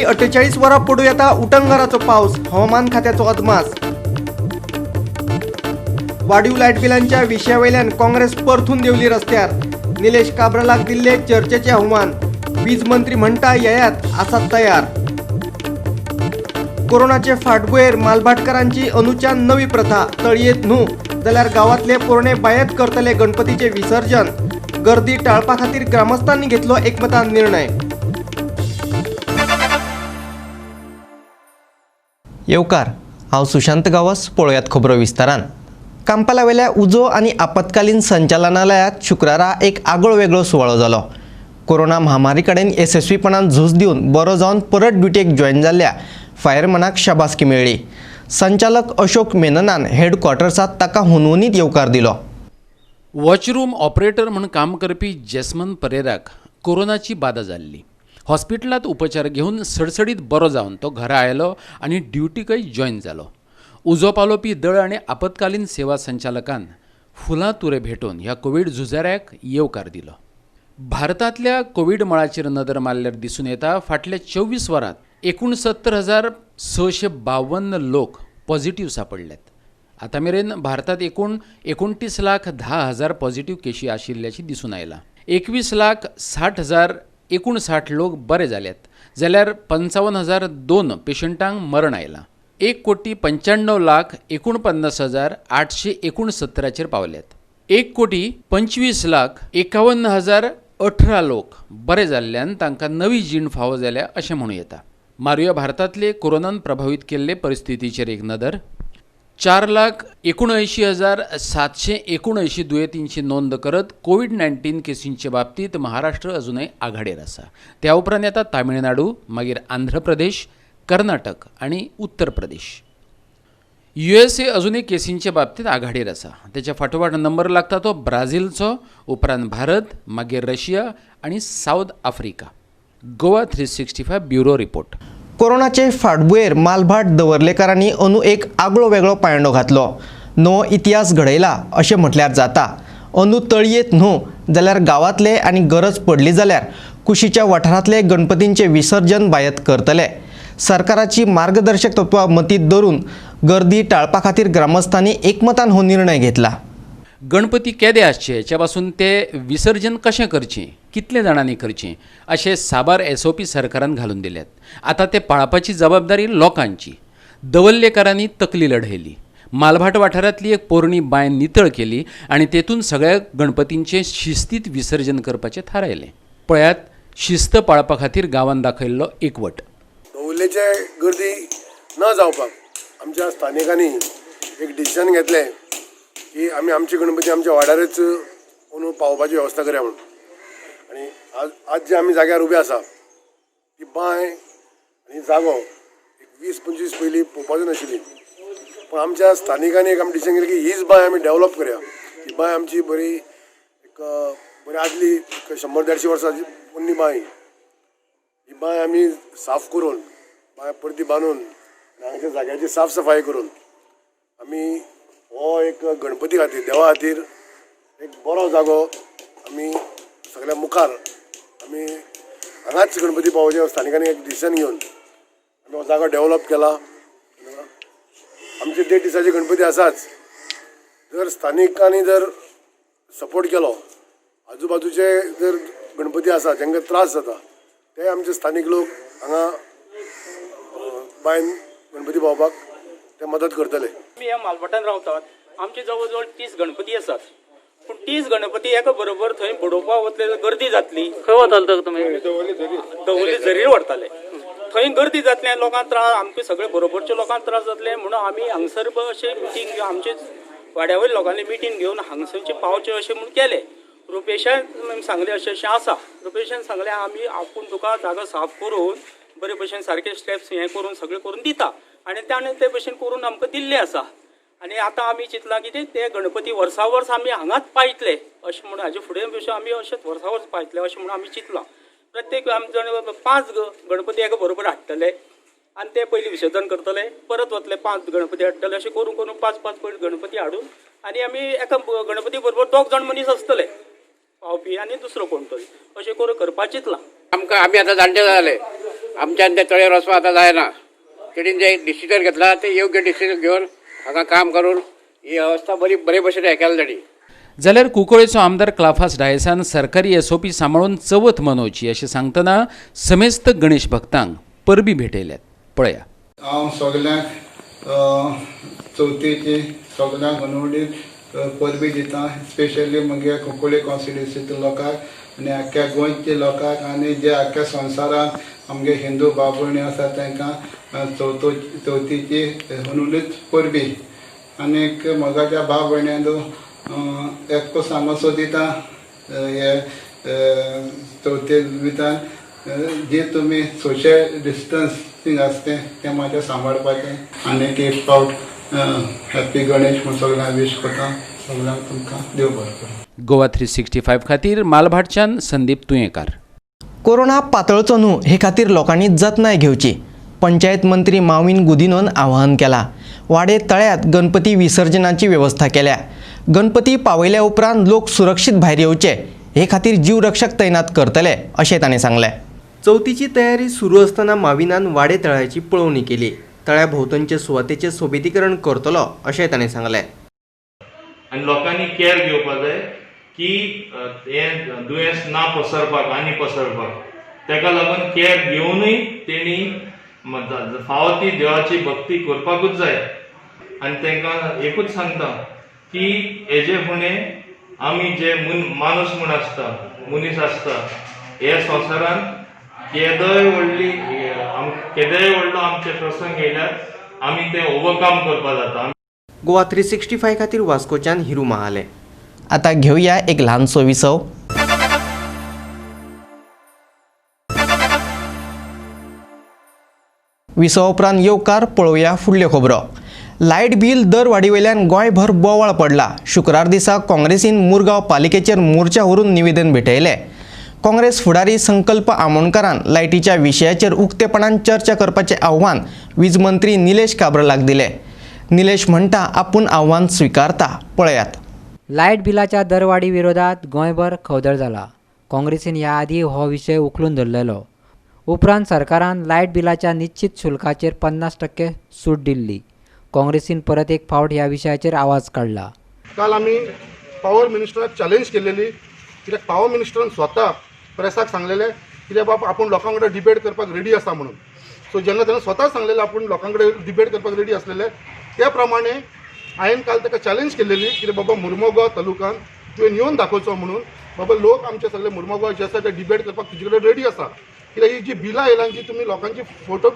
48 वरां पडूं येता उटंगाराचो पावस, हवामान खात्याचो अदमास. वाडीव लायट बिलांच्या विशयावयल्यान काँग्रेस परतून देंवली रस्त्यार. निलेश काब्रालाक दिल्ले चर्चेचे आव्हान. वीज मंत्री म्हणटा येयात, आसात तयार. कोरोनाचे फाटभुंयेर मालभाटकारांची अनुच्यान नवी प्रथा. तळयेंत न्हू जाल्यार गांवांतले पोरणे बांयत करतले गणपतीचे विसर्जन. गर्दी टाळपा खातीर ग्रामस्थांनी घेतलो एकमतान निर्णय. येवकार, हांव सुशांत गांवस. पळोवयात खबरो विस्तारान. कांपालावेल्या उजो आनी आपत्कालीन संचालनालयात शुक्रारा एक आगळो वेगळो सुवाळो जालो. कोरोना महामारी कडेन येसस्वीपणान झूज दिवन बरो जावन परत ड्युटेक जॉयन जाल्ल्या फायरमनाक शाबासकी मेळ्ळी. संचालक अशोक मेननान हेड क्वॉर्टर्सात ताका हुनहुनीत येवकार दिलो. वॉचरूम ऑपरेटर म्हूण काम करपी जेस्मन परेराक कोरोनाची बादा जाल्ली. हॉस्पिटलांत उपचार घेवन सडसडीत बरो जावन तो घरा आयलो आनी ड्युटीकय जॉयन जालो. उजो पालोवपी दळ आनी आपत्कालीन सेवा संचालकान फुलां तुरे भेटोवन ह्या कोवीड झुजाऱ्याक येवकार दिलो. भारतांतल्या कोवीड मळाचेर नदर मारल्यार दिसून येता, फाटल्या 24 वरांत 69,652 लोक पॉझिटिव्ह सांपडल्यात. आतां मेरेन भारतांत एकूण 29,10,000 पॉझिटिव्ह केशी आशिल्ल्याची दिसून आयलां. 21,60,059 लोक बरे जाल्यात, जाल्यार 55,002 पेशंटांक मरण आयलां. 1,95,49,869 पावल्यात. 1,25,51,018 लोक बरे जाल्ल्यान तांकां नवी जीण फावो जाल्या अशें म्हणूं येता. मारुया भारतांतले कोरोनान प्रभावीत केल्ले परिस्थितीचेर एक नदर. 4,79,779 दुयेंतींची नोंद करत कोवीड 19 केसींचे बाबतींत महाराष्ट्र अजुनय आघाडेर आसा. त्या उपरांत येता तामिळनाडू, मागीर आंध्र प्रदेश, कर्नाटक आनी उत्तर प्रदेश. USA अजुनय केसींचे बाबतींत आघाडीर आसा. तेच्या फाटोफाट नंबर लागता तो ब्राझीलचो, उपरांत भारत, मागीर रशिया आनी South Africa. Goa 365 bureau report. कोरोनाचे फाटभुंयेर मालभाट दवर्लेकारांनी अंदू एक आगळो वेगळो पायंडो घातलो. नवो इतिहास घडयला अशें म्हटल्यार जाता. अंदू तळयेंत न्हू जाल्यार गांवांतले आनी गरज पडली जाल्यार कुशीच्या वाठारांतले गणपतींचे विसर्जन बांयत करतले. सरकाराची मार्गदर्शक तत्वां मतींत धरून गर्दी टाळपा खातीर ग्रामस्थांनी एकमतान हो निर्णय घेतला. गणपती केदे आसचे हेच्या पासून ते विसर्जन कशें करचें, कितले जाणांनी करचें अशे साबार SOP सरकारान घालून दिल्यात. आतां ते पाळपाची जबाबदारी लोकांची. दवल्लेकारांनी तकली लढयली. मालभाट वाठारांतली एक पोरणी बांय नितळ केली आनी तेतून सगळ्या गणपतींचें शिस्तीत विसर्जन करपाचें थारायलें. पळयात शिस्त पाळपा खातीर गांवान दाखयल्लो एकवट. दवल्लेचे गर्दी न जावपाक आमच्या स्थानिकांनी एक डिसिजन घेतलें की आमी आमचे गणपती आमच्या वाड्यारच अंदू पावोवपाची वेवस्था करया म्हणून. आनी आज जे आमी जाग्यार उबे आसा ती बांय आनी जागो एक 20-25 पयलीं पळोवपाचो नाशिल्ली, पूण आमच्या स्थानिकांनी एक आमी डिसिजन घेतलें की हीच बांय आमी डेवलप करया. ही बांय आमची बरी एक बरी आदली एक 100-150 वर्सां पोन्नी बांय. ही बांय आमी साफ करून, बांय परती बांदून हांगाच्या जाग्याची साफ सफाई करून आमी हो एक गणपती खातीर, देवा खातीर एक बरो जागो आमी सगळ्या मुखार आमी हांगाच गणपती पावोवचे स्थानिकांनी एक डिसिजन घेवन आमी हो जागो डेवलप केला. आमचे 1.5 दिसाचे गणपती आसाच. जर स्थानिकांनी जर सपोर्ट केलो, आजूबाजूचे जर गणपती आसा जांकां त्रास जाता ते आमचे स्थानीक लोक हांगा बांयन गणपती पावोवपाक ते मदत करतले. आमी ह्या मालभाटान रावतात. आमचे जवळ जवळ 30 गणपती आसात, पूण 30 गणपती एका बरोबर थंय बडोवपाक वतले जाल्यार गर्दी जातली. खंय वताले तुमी? दवरली झरीर व्हरताले. थंय गर्दी जातली आनी लोकांक त्रास, आमकां सगळे बरोबरच्या लोकांक त्रास जातले म्हणून आमी हांगसर अशें मिटींग घेवन आमचे वाड्या वयल्या लोकांनी मिटींग घेवन हांगसरचे पावचे अशें म्हूण केलें. रुपेशान सांगलें अशें अशें आसा. रुपेशान सांगलें आमी आपूण तुका जागो साफ करून बरे भशेन सारके स्टेप्स हें करून सगळें करून दिता आनी ताणें ते भशेन करून आमकां दिल्लें आसा. आनी आतां आमी चिंतलां कितें ते गणपती वर्सा वर्स आमी हांगाच पायतले अशें म्हणून, हाजे फुडें भशेन आमी अशेंच वर्सा वर्स पायतले अशें म्हणून आमी चिंतलां. प्रत्येक आमी जाण 5 गणपती एका बरोबर हाडटले आनी ते पयलीं विसर्जन करतले, परत वतले 5 गणपती हाडटले, अशें करून करून 5-5 पयलीं गणपती हाडून आनी आमी एका गणपती बरोबर 2 जाण मनीस आसतले पावपी आनी दुसरो कोण तरी, अशें करून करपाक चिंतलां. आमकां आमी आतां जाणटे जाले, आमच्यान ते तळयेर वचपाक आतां जायना. तेणीन जे डिसिजन घेतला ते योग्य डिसिजन घेवन हांगा काम करून ही अवस्था बरी बरे भशेन हें केलें तेणी. जाल्यार कुंकळेचो आमदार क्लाफास डायसान सरकारी एसओपी सांबाळून चवथ मनोवची अशें सांगतना समेस्त गणेश भक्तांक परबीं भेटयल्यात. पळया. हांव सगल्यांक चवथीची सगल्यांक अनवडीत परबी दिता, स्पेशली म्हगे कुंकळ्ळी कॉन्स्टिट्युन्सींतल्या लोकांक आनी आख्ख्या गोंयच्या लोकांक आनी जे आख्ख्या संवसारांत आमगे हिंदू भाव भयणी आसा तांकां चवथीची अनवडीत परबी. आनीक म्हज्या भाव भयण्यांनो एकको सांगो सोदिता हे चवथी निमितान जे तुमी सोशल डिस्टन्सींग आसता तें मातशें सांबाळपाचें. आनीक एक फावट हॅप्पी गणेश म्हूण सगळ्यांक वीश करता. सगळ्यांक तुमकां देव बरें करूं. गोवा 365 खातीर मालभाटच्यान संदीप तुयेंकार. कोरोना पातळचो न्हू हे खातीर लोकांनी जतनाय घेवची, पंचायत मंत्री माविन गुदिनोन आवाहन केला. वाडे तळ्यात गणपती विसर्जनाची वेवस्था केल्या. गणपती पावयल्या उपरांत लोक सुरक्षीत भायर येवचे हे खातीर जीवरक्षक तैनात करतले अशें ताणें सांगलें. चवथीची तयारी सुरू आसतना माविनान वाडे तळ्याची पळोवणी केली. तळ्या भोंवतणचे सुवातेचें सोबितीकरण करतलो अशें ताणें सांगलें. आनी लोकांनी केअर घेवपाक जाय की हें दुयेंस ना पसरपाक आनी पसरपाक, तेका लागून केअर घेवनूय तेणी फावो ती देवाची भक्ती करपाकूच जाय. आनी तांकां एकूच सांगता की हेजे फुडें आमी जे माणूस म्हूण आसता, मनीस आसता, हे संवसारांत केदोय व्हडली केदोय व्हडलो आमचे प्रसंग येयल्यार आमी ते ओवरकम करपाक जाता. गोवा 365 खातीर वास्कोच्यान हिरू महाले. आता घेऊया एक ल्हानसो विसव. विसवा उपरांत येवकार पळोवया फुडल्यो खबरो. लायट बील दर वाडी वयल्यान गोंयभर बोवाळ पडला. शुक्रार दिसा काँग्रेसीन मुरगांव पालिकेचेर मोर्चा व्हरून निवेदन भेटयलें. काँग्रेस फुडारी संकल्प आमोणकारान लायटीच्या विशयाचेर उक्तेपणान चर्चा करपाचें आव्हान वीज मंत्री निलेश काब्रालाक दिलें. निलेश म्हणटा आपूण आव्हान स्विकारता. पळयात. लायट बिलाच्या दरवाडी विरोधात गोंयभर खवदळ जाला. काँग्रेसीन ह्या आदी हो विशय उखलून धरलेलो. उपरांत सरकारान लायट बिलाच्या निश्चित शुल्काचेर 50% सूट दिल्ली. काँग्रेसीन परत एक फावट ह्या विशयाचेर आवाज काडला. काल आमी पावर मिनिस्टराक चॅलेंज केलेली, कित्याक पावर मिनिस्टरान स्वता प्रेसाक सांगलेले कित्याक बाब आपूण लोकां कडेन डिबेट करपाक रेडी आसा म्हणून. सो जेन्ना ताणें स्वता सांगलेलें आपूण लोकां कडेन डिबेट करपाक रेडी आसलेले, त्या प्रमाणे हांवें काल ताका चॅलेंज केलेली कितें बाबा मुर्मगांव तालुक्यान तुवें येवन दाखोवचो म्हणून, बाबा लोक आमचे सगळे मुर्मगांव जे आसा ते डिबेट करपाक तुजे कडेन रेडी आसा. कित्याक ही जी बिलां येयला जी तुमी लोकांची फोटो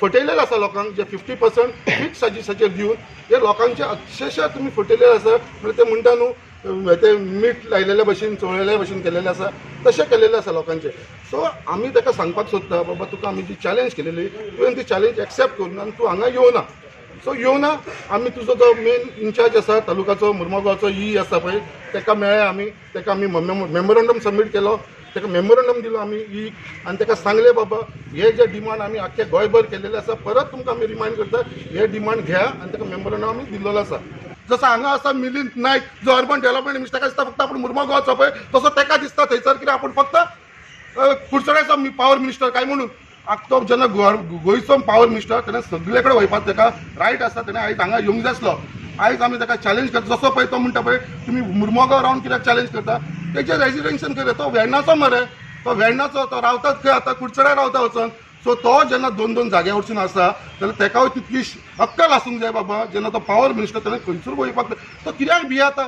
फटयलेले आसा, लोकांक जे 50% फिक्स चार्जीसाचेर दिवन हे लोकांचे अक्षरशः तुमी फटयलेले आसा. म्हणल्यार ते म्हणटा न्हू ते मीठ लायलेल्या भशेन चोळलेल्या भशेन केलेलें आसा, तशें केलेलें आसा लोकांचें. सो आमी ताका सांगपाक सोदता बाबा तुका आमी जी चॅलेंज केलेली तुवें ती चॅलेंज एक्सेप्ट करून आनी तूं हांगा येवना. सो येवना आमी तुजो जो मेन इन्चार्ज आसा तालुकाचो मुर्मगांवचो ई आसा पळय ताका मेळ्ळे आमी, ताका आमी मेमोरंडम सबमीट केलो, ताका मेमोरंडम दिलो आमी ई आनी ताका सांगलें बाबा हे जे डिमांड आमी आख्खे गोंयभर केलेले आसा परत तुमकां आमी रिमायंड करता, हे डिमांड घेया आनी ताका मेमोरंडम आमी दिल्लो आसा. जसो हांगा आसा मिलिंद नायक जो अर्बन डेव्हलपमेंट मिनिस्टर, ताका दिसता फक्त आपूण मुर्मगांवचो पळय तसो ताका दिसता थंयसर कितें आपूण फक्त कुडचड्याचो पावर मिनिस्टर काय म्हणून. तो जेन्ना गोंयचो पावर मिनिस्टर तेणें सगळे कडेन वयपाक ताका रायट आसा, तेणें आयज हांगा येवंक जाय आसलो. आयज आमी ताका चॅलेंज करता, जसो पळय तो म्हणटा पळय तुमी मुर्मगांव रावन कित्याक चॅलेंज करता, तेजें रेजिडेन्शन करता, तो वेर्णाचो मरे, तो वेर्णाचो, तो रावतात खंय आतां कुडचड्यार रावता वचोन. सो तो जेन्ना दोन दोन जाग्या वचून आसा जाल्यार ताकाय तितकी अक्कल आसूंक जाय बाबा, जेन्ना तो पावर मिनिस्टर तेणें खंयसर वयपाक तो कित्याक भियेता,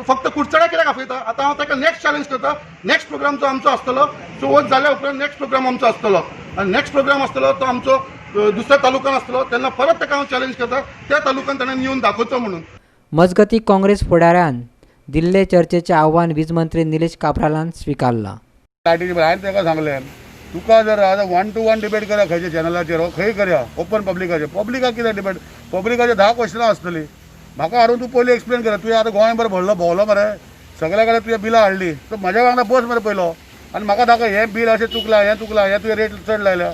फक्त कुडचड्या कित्याक आपयता. आतां हांव ताका नेक्स्ट चॅलेंज करता, नेक्स्ट प्रोग्राम जो आमचो आसतलो चवथ जाल्या उपरांत नेक्स्ट प्रोग्राम आमचो आसतलो आनी नेक्स्ट प्रोग्राम आसतलो तो आमचो दुसऱ्या तालुक्यान आसतलो, तेन्ना परत ताका हांव चॅलेंज करता त्या तालुक्यान ताणें येवन दाखोवचो म्हणून. मजगती काँग्रेस फुडाऱ्यान दिल्ले चर्चेचें आव्हान वीज मंत्री निलेश काब्रालान स्विकारलां. लायटीचे हांवें ताका सांगलें तुका जर आतां 1 to 1 debate करा खंयच्या चॅनलाचेर खंय करया ओपन पब्लिकाचेर, पब्लिकाक कितें डिबेट, पब्लिकाचे 10 क्वेश्चनां आसतलीं, म्हाका हाडून तूं पयलीं एक्सप्लेन करा. तुवें आतां गोंयभर भरलो भोंवलो मरे, सगल्या कडेन तुवें बिलां हाडली, सो म्हज्या वांगडा बस मरे पयलो आनी म्हाका दाखय हें बील अशें चुकलां, हें चुकलां, हें तुवें रेट चड लायल्या.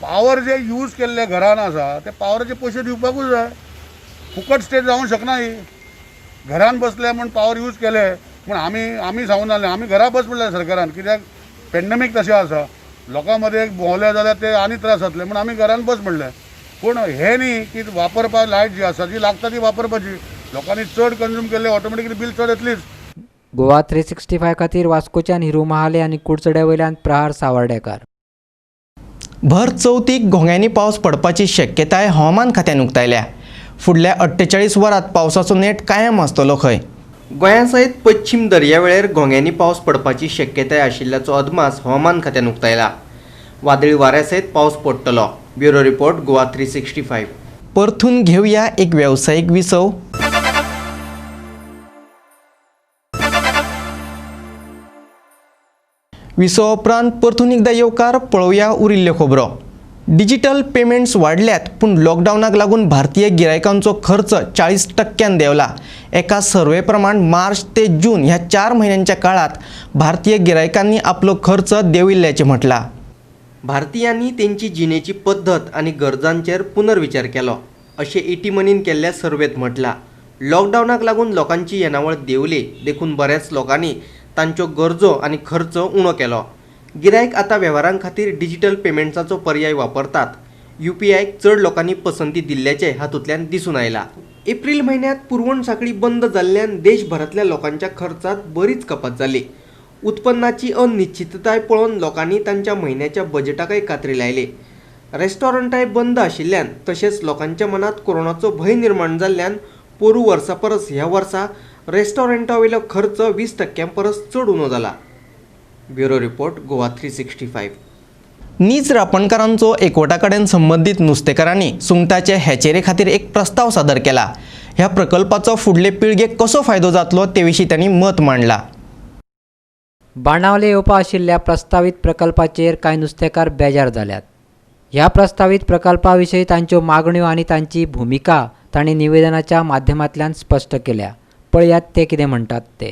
पावर जे यूज केल्ले घरान आसा ते पावराचे पयशे दिवपाकूच जाय, फुकट स्टेट जावंक शकना ही. घरान बसले म्हूण पावर यूज केले म्हूण आमी आमी सांगून जालें, आमी घरा बस म्हणलें सरकारान, कित्याक पेंडमीक तशें आसा. लोकां मदें भोंवले जाल्यार ते आनी त्रास जातले म्हूण आमी घरान बस म्हणलें. पूण हें न्ही की वापरपाक लायट जी आसा ती लागता ती वापरपाची. लोकांनी चड कंज्यूम केल्ले ऑटोमॅटिकली बील चड येतलीच. गोवा 365 खातीर वास्कोच्यान हिरू महाले आनी कुडचड्या वयल्यान प्रहार सावर्डेकार. भर चवथीक घोंग्यांनी पावस पडपाची शक्यताय हवामान खात्यान उक्तायल्या. फुडल्या 48 वरांत पावसाचो नेट कायम आसतलो खंय. गोंया सयत पश्चिम दर्यावेळेर घोंग्यांनी पावस पडपाची शक्यताय आशिल्ल्याचो अदमास हवामान खात्यान उक्तायला. वादळी वाऱ्या सयत पावस पडटलो. Bureau report, Goa 365. परतून घेवया एक वेवसायीक विसव. विसवा उपरांत परतून एकदां येवकार. पळोवया उरिल्ल्यो खबरो. डिजिटल पेमेंट्स वाडल्यात पूण लॉकडावनाक लागून भारतीय गिरायकांचो खर्च 40% देंवला. एका सर्वे प्रमाण मार्च ते जून ह्या 4 म्हयन्यांच्या काळांत भारतीय गिरायकांनी आपलो खर्च देंवयिल्ल्याचें म्हटलां. भारतीयांनी तेंची जिणेची पद्दत आनी गरजांचेर पुनर्विचार केलो अशें ईटी मनीन केल्ल्या सर्वेंत म्हटलां. लॉकडावनाक लागून लोकांची येणावळ देंवली देखून बऱ्याच लोकांनी तांच्यो गरजो आनी खर्च उणो केलो. गिरायक आतां वेव्हारां खातीर डिजिटल पेमेंट्साचो पर्याय वापरतात. UPIक चड लोकांनी पसंती दिल्ल्याचें हातूंतल्यान दिसून आयलां. एप्रील म्हयन्यांत पुरवण साखळी बंद जाल्ल्यान देशभरांतल्या लोकांच्या खर्चांत बरीच कपात जाली. उत्पन्नाची अनिश्चितताय पळोवन लोकांनी तांच्या म्हयन्याच्या बजेटाकय कात्री लायली. रेस्टॉरंटाय बंद आशिल्ल्यान तशेंच लोकांच्या मनांत कोरोनाचो भंय निर्माण जाल्ल्यान पोरू वर्सा परस ह्या वर्सा रेस्टॉरंटा वयलो खर्च 20% परस चड उणो जाला. Bureau report, Goa 365. नीज रापणकारांचो एकवटा कडेन संबंदीत नुस्तेकारांनी सुंगटाचे हॅचेरे खातीर एक प्रस्ताव सादर केला. ह्या प्रकल्पाचो फुडले पिळगेक कसो फायदो जातलो ते विशीं तांणी मत मांडला. बाणावले येवपा आशिल्ल्या प्रस्तावीत प्रकल्पाचेर कांय नुस्तेकार बेजार जाल्यात. ह्या प्रस्तावीत प्रकल्पा विशीं तांच्यो मागण्यो आनी तांची भुमिका तांणी निवेदनाच्या माध्यमांतल्यान स्पश्ट केल्या. पळयात ते कितें म्हणटात ते.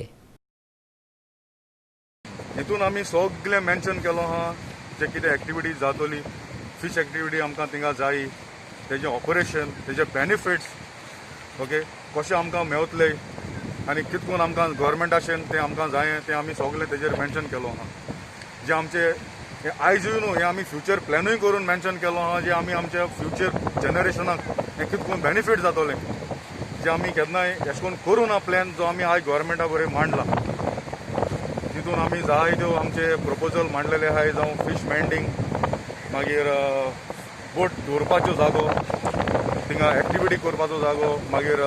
हितून आमी सगळें मेन्शन केलो आहा जे कितें एक्टिविटी जातली, फिश एक्टिविटी आमकां थिंगा जायी, तेजें ऑपरेशन, तेजे बेनिफिट्स ओके कशें आमकां मेवतले आनी कितकून आमकां गव्हर्मेंटाशेन तें आमकां जायें तें आमी सगळें तेजेर मेन्शन केलो आहा. जे आमचे हें आयजूय न्हू हें आमी फ्युचर प्लॅनूय करून मेन्शन केलो आहा जे आमी आमच्या फ्युचर जनरेशनाक हें कितकून बेनिफीट जातलें जे आमी केन्नाय एशें करून करूं ना प्लॅन जो आमी आयज गव्हर्मेंटा बरें मांडला. तितून आमी जायत्यो आमचे प्रपोजल मांडलेले आहाय, जावं फिश मेंडींग, मागीर बोट दवरपाच्यो जागो, थिंगा एक्टिविटी करपाचो जागो, मागीर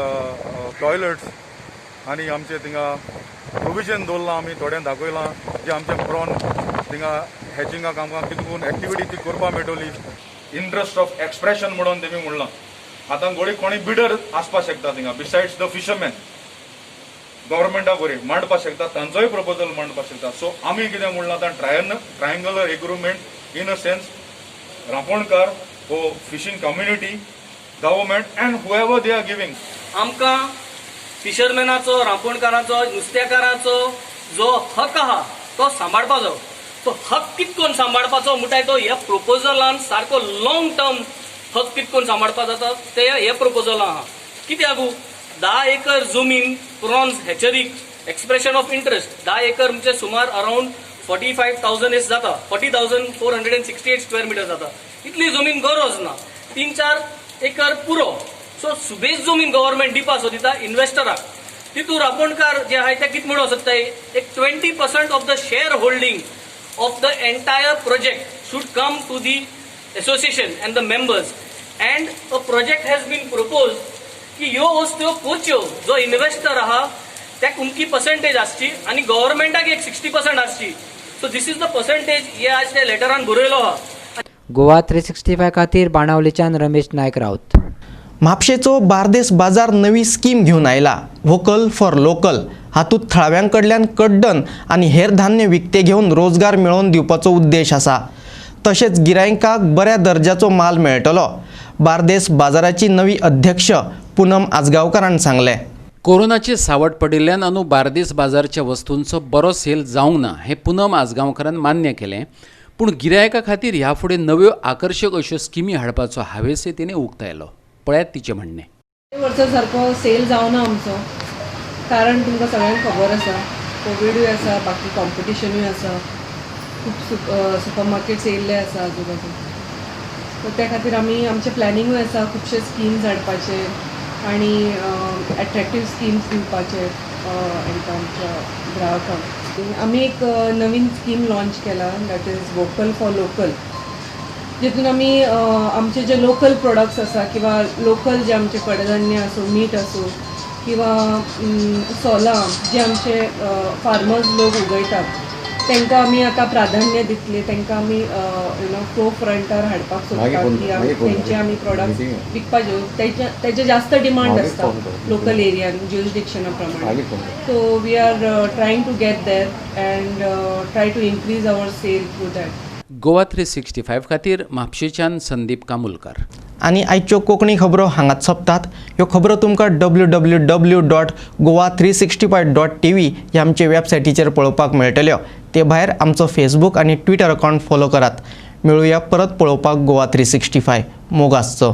टॉयलट्स आनी आमचे थिंगा प्रोविजन दवरलां आमी थोड्यांक दाखयलां जे आमचे प्रॉन थिंगा हॅचिंगाक आमकां कितकून एक्टिविटी ती करपाक मेळटली. इंट्रस्ट ऑफ एक्सप्रेशन म्हणून तेमी म्हणलां. आतां गोडी कोणी बिडर आसपाक शकता थिंगा बिसायड्स the fisherman, गव्हर्मेंटा बरें मांडपाक शकता, तांचोय प्रपोजल मांडपाक शकता. सो आमी कितें म्हणलां आतां triangular agreement in a sense रांपोणकार हो fishing community, government and whoever they are giving. आमकां फिशरमॅनाचो, रांपोणकाराचो, नुस्तेकाराचो जो हक आहा तो सांबाळपाचो. तो हक कितकोन सांबाळपाचो म्हणटाय तो ह्या प्रपोजलान सारको लॉंग टर्म हक कितकोन सांबाळपा जाता ते हे प्रपोजलान आहा. कित्याक 10 एकर जमीन प्रॉन्स हॅचरीक एक्सप्रेशन ऑफ इंट्रस्ट 10 एकर म्हणजे सुमार अरावंड 45,000 एस जाता, 40,468 स्क्वेअर मिटर जाता. इतली जमीन गरज ना, 3-4 एकर पुरो. सो सुबेज जमीन गव्हर्मेंट दिवपा सोदिता इन्वेस्टराक. तितूर रांपोणकार जे आहाय ते कितें म्हणूंक सोदताय, एक 20% of the share holding of the entire project should come to the association and the members. And a project has been proposed की ह्यो वस्तू करच्यो, जो इन्वेस्टर आहा ताका उमकी पर्सेंटेज आसची आनी गव्हर्मेंटाक एक 60% आसची. So this is the percentage हे आज त्या लेटरान बरयलो आहा. गोवा 365 खातीर बाणावलीच्यान रमेश नायक राऊत. म्हापशेचो बार्देस बाजार नवी स्कीम घेवन आयला, व्होकल फॉर लोकल. हातूंत थळाव्यां कडल्यान कड्डण आनी हेर धान्य विकते घेवन रोजगार मेळोवन दिवपाचो उद्देश आसा. तशेंच गिरायकांक बऱ्या दर्जाचो माल मेळटलो. बार्देस बाजाराची नवी अध्यक्ष पूनम आजगांवकारान सांगलें. कोरोनाचे सावट पडिल्ल्यान अंदू बार्देस बाजारच्या वस्तूंचो बरो सेल जावंक ना हें पूनम आजगांवकारान मान्य केलें, पूण गिरायका खातीर ह्या फुडें नव्यो आकर्शक अश्यो स्किमी हाडपाचो हावेसय तिणें उक्तायलो. पळयात तिचें म्हणणें. वर्सा सारको सेल जावना आमचो, कारण तुमकां सगळ्यांक खबर आसा, कोविडूय आसा, बाकी कॉम्पिटिशनूय आसा. खूब सुपर मार्केट्स येयल्ले आसा आजू बाजू. सो त्या खातीर आमी आमचें प्लॅनिंगूय आसा खुबशे स्किम्स हाडपाचे आनी एट्रेक्टीव स्किम्स दिवपाचे हांकां, आमच्या ग्राहकांक. आमी एक नवीन स्कीम लॉन्च केला, that is vocal for local, जितून आमी आमचे जे लोकल प्रोडक्ट्स आसा किंवा लोकल जे आमचे कडधान्य आसूं, मीठ आसूं किंवा सोलां जे आमचे फार्मर्स लोक उगयतात, तांकां आमी आतां प्राधान्य दितले. तांकां आमी you know फो फ्रंटार हाडपाक सोदता की तेंचे आमी प्रोडक्ट्स विकपाचे. तेजे जास्त डिमांड आसता लोकल एरियान ज्युरिसडिक्शना प्रमाणे. So we are trying to get there and try to increase our sale through that. Goa 365 खातीर म्हापशेच्यान संदीप कामुलकार. आनी आयच्यो कोंकणी खबरो हांगाच सोंपतात. ह्यो खबरो तुमकां www.goa365.tv ह्या आमचे वेबसायटीचेर पळोवपाक मेळटल्यो. ते भायर आमचो फेसबूक आनी ट्विटर अकावंट फॉलो करात. मेळुया परत पळोवपाक गोवा 365. मोग आसचो.